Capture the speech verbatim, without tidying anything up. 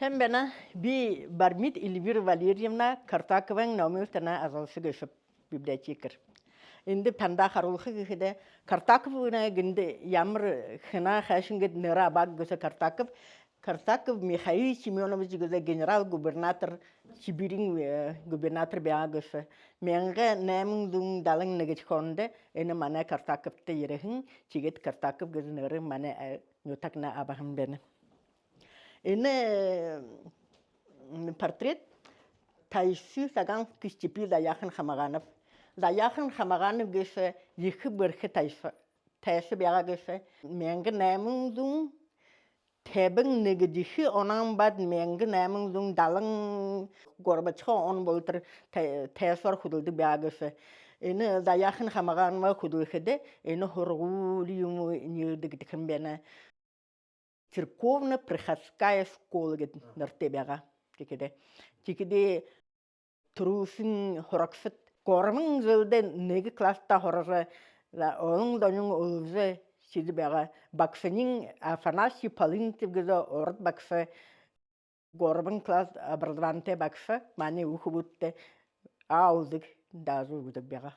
Сайн байна. Би Бармит Эльвира Валерьевна, Картаковын номой тэнэ ажалша гээшэб, библиотекарь. Эндэ танда харуулха гэхэдэ, Картаков гэнэ, гэнтэ ямар, хэнһээ, хайшан гээд нэрэ абааб гэжэ. Картаков, Картаков Михаил Семёнович гэжэ генерал-губернатор, Сибириин, э, губернатор байгаа гээшэ. Мянга найман зуун далан нэгэдэхи ондо энэ манай Картаковта ерэһэн, тиигээд Картаков гэжэ нэрэ манай, э, нютагнай абаһан байна. Энэ, м, портрет тайшан Сагаанскай степи Заяахан Хамаганов. Заяахан Хамаганов гээшэ ехэ бэрхэ тайша, тайша байгаа гээшэ. Мянга найман зуун табин нэгэдэхи онһоо абаад мянга найман зуун далан гурбадахи он болотор тай-, тайшаар хүдэлдэг байгаа гээшэ. Энэ Заяахан Хамагановые хүдэлхэдэ, энэ һургуули юумэ нээгдэһэн байна. Церковно-приходская школа гээд нэрэтэй байгаа. Тиихэдэ, тиихэдэ түрүүшын һурагшад гурбан жэлдэ нэгэ класста һуража, за, олон зониие үлэжэ шэдэ байгаа. Багшань Афанасий Полынцев гэжэ урда багша, гурбан класс образованитай багша, манай үхибүүдтэ аалдаг, даажа үгэдэг байгаа.